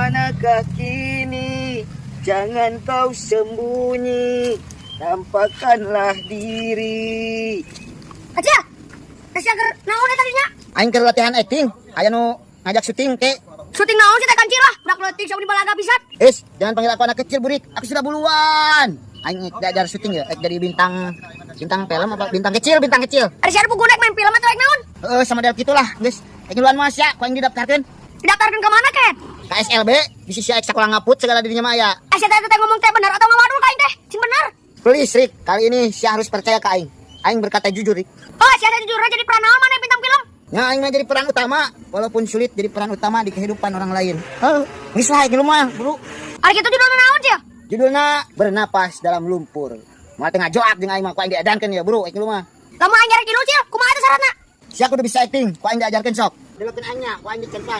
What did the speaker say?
Manakah kini? Jangan kau sembunyi. Tampakkanlah diri. Acil, sia keur naon eta dinya? Aing keur latihan acting. Aya nu ngajak syuting ke. Syuting naon sih teh, kancil lah. Budak leutik sia balaga pisan. Es, jangan panggil aku anak kecil, burik. Aku sudah buluan. Aing diajar syuting ya, ek jadi bintang bintang film apa bintang kecil, bintang kecil. Ari sia puguh rek main film atau rek naon? Heeh, sama del gitulah, geus. Ek ngiluan mah sia, ku aing didaftarkeun. Didaftarkeun ka mana, Ken? Ka SLB, bisi sia ek sakola ngaput segala dirinya mah aya. Sia teh ngomong teh bener atau ngawadul ka aing teh? Sing bener. Please, Rik, kali ini sia harus percaya ke aing. Aing berkata jujur, Rik. Oh, sia teh jujur aja, jadi peran naon mana bintang film? Ya, aing mah jadi peran utama, walaupun sulit jadi peran utama di kehidupan orang lain. Heuh, geus lah, ngilu mah, bro. Ari kitu judulna naon sih? Judulna Bernapas Dalam Lumpur. Moal teu ngajoak jeung aing mah, ku aing diedankeun ya, bro, ngilu mah. Lamun aing rek ngilu, Cil, kumaha teh syaratna? Sia kudu bisa acting, ku aing diajarkeun sok. Deuleukeun aing nya, ku aing dicentas.